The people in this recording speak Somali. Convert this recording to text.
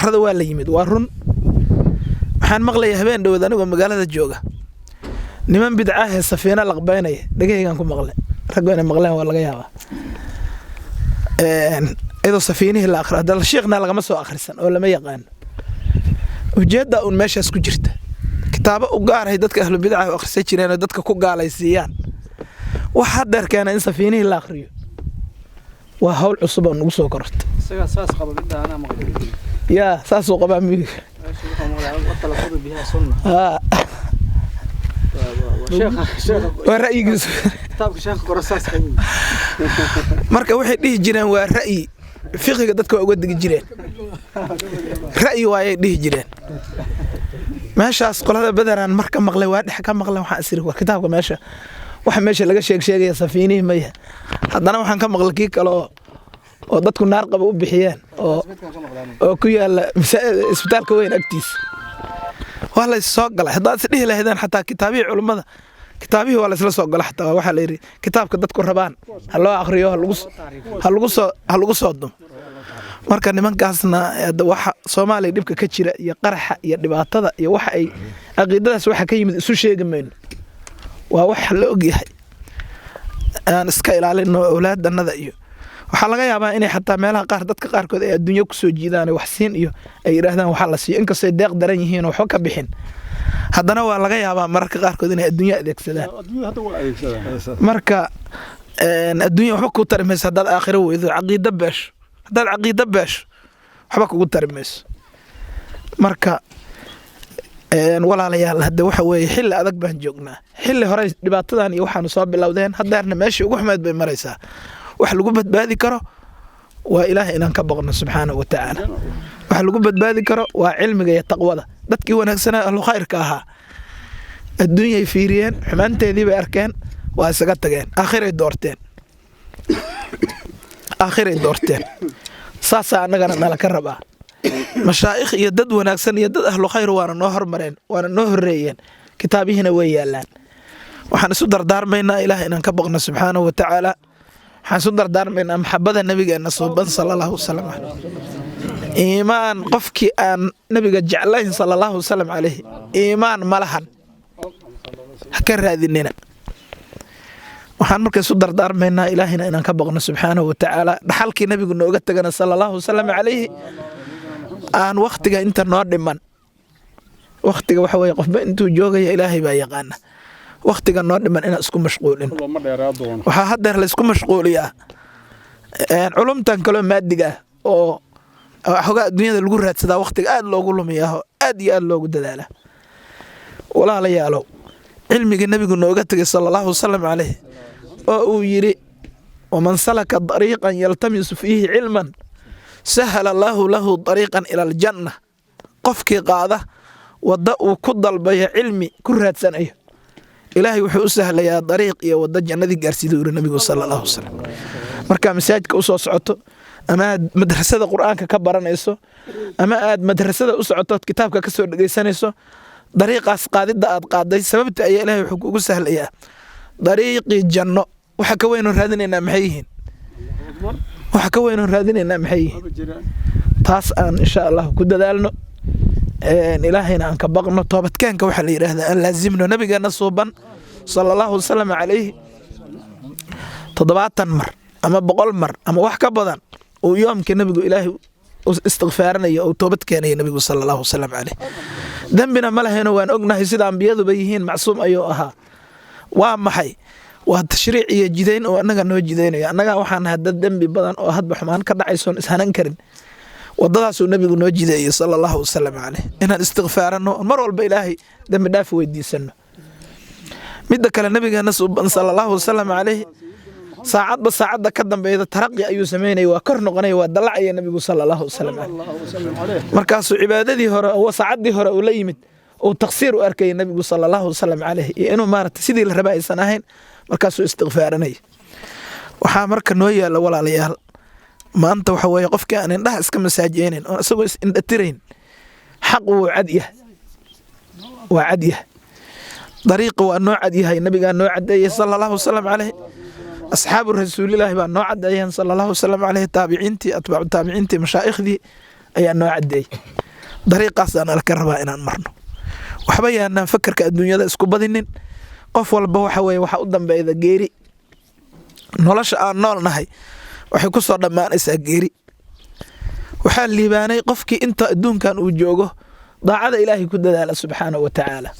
Carrada waa la yimid, waa run. Waxaan maqlayaa habeen dhoweed anigoo magaalada jooga niman bidcaahee safiina laqbaynaya, dhegahaygaan ku maqlay. Raggu inay maqleen waa laga yaabaa. Iyadoo safiinihii la akhriyo, hadda shiikhna lagama soo akhrisan oo lama yaqaano ujeedda uun meeshaas ku jirta. Kitaabo u gaarahay dadka ahlu bidcaha u akhrisan jireen oo dadka ku gaalaysiiyaan. Wax haddeer keena in safiinihii la akhriyo waa hawl cusub oo nagu soo korortay. Isagaa saas qaba, midda anaa maqlay. Yaa saasuu qabaa midig? Meesha wuxuu maqlay "والتلفظ بها سنة". Haa. Waa sheekha sheekha. Waa ra'yigiisu. Kitaabka sheekha kore saas qaba. Marka waxay dhihi jireen waa ra'yi, fiqiga dadka waa uga digi jireen, ra'yi waayay dhihi jireen. Meeshaas qolada badanaan mar ka maqlay, waa dhex ka maqlay. Waxaan isiri, war kitaabka meesha waxa meesha laga sheeg sheegaya safiinihii maya? Haddana waxaan ka maqlay kii kale oo dadku naar qaba u bixiyeen oo Midkaan ka maqlaan. oo ku yaala isbitaalka weyn agtiisa. Waa la soo galay. Haddaad is dhihi lahaydeen xataa kitaabihii culummada, kitaabihii waa la isla soo gala. Xataa waxaa la yidhi kitaabka dadku rabaan ha loo akhriyo, ha lagu soo dumo. Marka nimankaasna hadda waxa Soomaaliya dhibka ka jira iyo qaraxa iyo dhibaatada iyo waxa ay caqiidadaas waxa ka yimid isu sheegi mayno, waa wax la ogyahay. Aan iska ilaalino awlaadanada. Iyo waxaa laga yaabaa inay xataa meelaha qaar dadka qaarkood ay adduunyo kusoo jiidaan, wax siin iyo ay yidhaahdaan waxaa la siiyo, inkastay deeq daran yihiin oo waxba ka bixin, haddana waa laga yaabaa mararka qaarkood inay adduunyo adeegsadaan. Adduunyada hadda waa adeegsadaan. Marka adduunya waxba kuu tari mayso haddaad aakhiro weydo, caqiido beesho. Haddaad caqiido beesho, waxba kugu tari mayso. Marka walaalayaal, hadde waxa weeye xilli adag baan joognaa. Xilli hore dhibaatadan iyo waxaanu soo bilowdeen, haddeerna meeshii ugu xumeed bay maraysaa. Wax lagu badbaadi karo waa Ilaahay inaan ka boqno subxaanahu wa tacaala. Wax lagu badbaadi karo waa cilmiga iyo taqwada. Dadkii wanaagsanaa, ahlu khayrka ahaa, adduunyay fiiriyeen, xumaanteedii bay arkeen, waa isaga tageen, aakhiray doorteen, aakhiray doorteen. Saasaa annagana nala ka rabaa. Mashaa'ikh iyo dad wanaagsan iyo dad ahlu khayr waana noo hormareen, waana noo horreeyeen, kitaabihiina way yaalaan. Waxaan isu dardaarmaynaa Ilaah inaan ka boqno subxaanahu wa tacaala. Waxaan isu dardaarmaynaa maxabada nabigeenna suuban sala Allahu wasalam caleyh. Iimaan qofkii aan nabiga jeclayn sala Allahu wasalam caleyhi iimaan ma lahan, ha ka raadinina. Waxaan marka isu dardaarmaynaa Ilaahina inaan ka boqno subxaanahu wa tacaala, dhaxalkii nabigu nooga tagana sala Allahu wasalam calayhi aan wakhtiga inta noo dhiman. Wakhtiga waxa weye qofba intuu joogaya Ilaahay baa yaqaana. Wakhtiga noo dhiman inaan isku mashquulin. Looma dheeraa doono. Waxaa haddeer laysku mashquuliyaa culumtan kaloo maadiga ah oo xogaa adduunyada lagu raadsadaa, wakhtiga aad loogu lumiyaa oo aad iyo aad loogu dadaalaa. Walaalayaalow, cilmiga nebigu nooga tegay sala Allahu wasalam caleyh oo uu yidhi "ومن سلك طريقا يلتمس فيه علما سهل الله له طريقا إلى الجنة", qofkii qaada wadda uu ku dalbayo cilmi, ku raadsanayo, Ilaahay wuxuu u sahlayaa dariiq iyo waddo jannadii gaarsiiduu yiri nabigu sala Allahu wasalam. Markaa masaajidka u soo socoto ama aad madrasada Qur'aanka ka baranayso ama aad madrasada u socoto, kitaabka ka soo dhegaysanayso, dariiqaas qaadidda aad qaaday sababta ayaa Ilaahay wuxuu kugu sahlayaa dariiqii janno. Waxa ka weynoon raadinaynaa maxay yihiin? Waxa ka weynoon raadinaynaa maxay yihiin? Taas aan insha Allah ku dadaalno, Ilaahayna aan ka baqno. Toobadkeenka waxaa la yidhaahdaa aan laazimno. Nabigeena suuban sala Allahu wasalam calayhi 70 mar ama 100 mar ama wax ka badan uu yoomka nabigu Ilaahay u istikfaaranayo oo toobad keenaya nabigu sala Allahu wasalam caleyh. Dembina ma lahayno, waan ognahay sida ambiyaduba yihiin, macsuum ayuu ahaa. Waa maxay? Waa tashriic iyo jidayn oo annaga noo jidaynayo. Annaga waxaan nahay dad dembi badan oo hadba xumaan ka dhacaysoon ishanan karin. Wadadaasuu nabigu noo jideeyey sala Allahu wasalam caleyh inaan istikfaarano, mar walba Ilaahay dembi dhaaf weydiisano. Midda kale, nabigeena suuban sala Allahu wasalam caleyh saacadba saacadda ka dambeyda taraqi ayuu samaynaya, waa kor noqonaya, waa dallacaya nabigu sala Allahu wasalam caleyh. Markaasuu cibaadadii hore oo saacaddii hore uu la yimid uu taqsiir u arkayay nabigu sala Allahu wasalam caleyh iyo inuu maarata sidii la raba aysan ahayn, markaasuu istikfaaranaya. Waxaa marka noo yaalla, walaalayaal, maanta waxa weeye qofkii aan indhaha iska masaajeynin oon isagoo is indhatirayn, xaq wuu cad yahay, waa cad yahay dariiqa, waa noo cad yahay. Nabigaa noo cadeeyey sala Allahu wasalam caleyh, asxaabu rasuulilaahi baa noo cadeeyeen sala Allahu wasalam caleyh, taabiciintii, atbaacu taabiciintii, mashaaikhdii ayaa noo cadeeyey. Dariiqaasaan alka rabaa inaan marno. Waxba yaanaan fakarka adduunyada isku badinin. Qof walba waxa weye waxa u dambeeyda geeri. Nolosha aan nool nahay waxay ku soo dhammaanaysaa geeri. Waxaa liibaanay qofkii inta adduunkan uu joogo daacada Ilaahay ku dadaala subxaanahu wa tacaala.